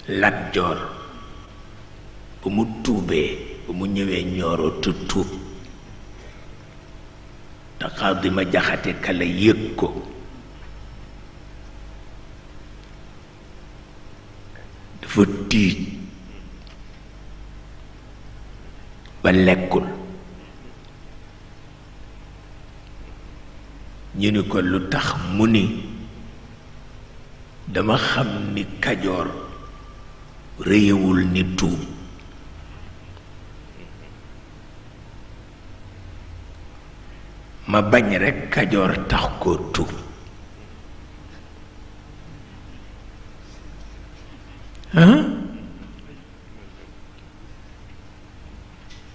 Lat Joor bu mu tuubee bu mu ñëwee Ñooro te tuub te Xaadi ma Jaxate Kala yëg ko dafa tiit ba lekkul ñu ni ko lu tax mu ni dama xam ni Kajoor réyewul ni tuub ma bañ rekk Kajoor tax koo tuub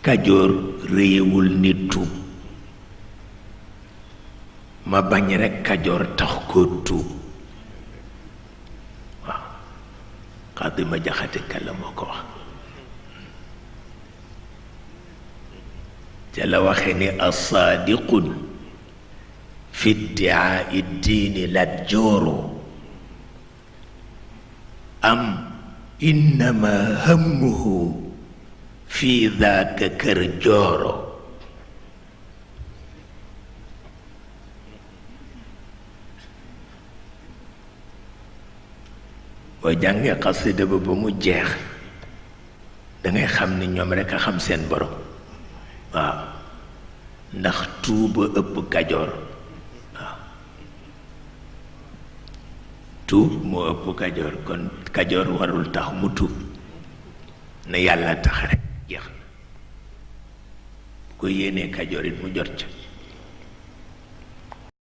Kajoor réyewul ni tuub ma bañ rekk Kajoor tax koo tuub waaw Xaadi ma Jaxate Kala moo ko wax ca la waxe ni asaadiqun fi iddiaai diini Lat Jooro am innama hammuhu fi daaka kër Jooro boo jàngee xasida ba mu jeex dangay xam ni ñoom rekk a xam seen borom waaw ndax tuuba ëpp Kajoor waaw tuub moo ëpp Kajoor kon Kajoor warul tax mu tuub na yàlla tax rekk jeex bu ko yéenee Kajoor it mu jot ca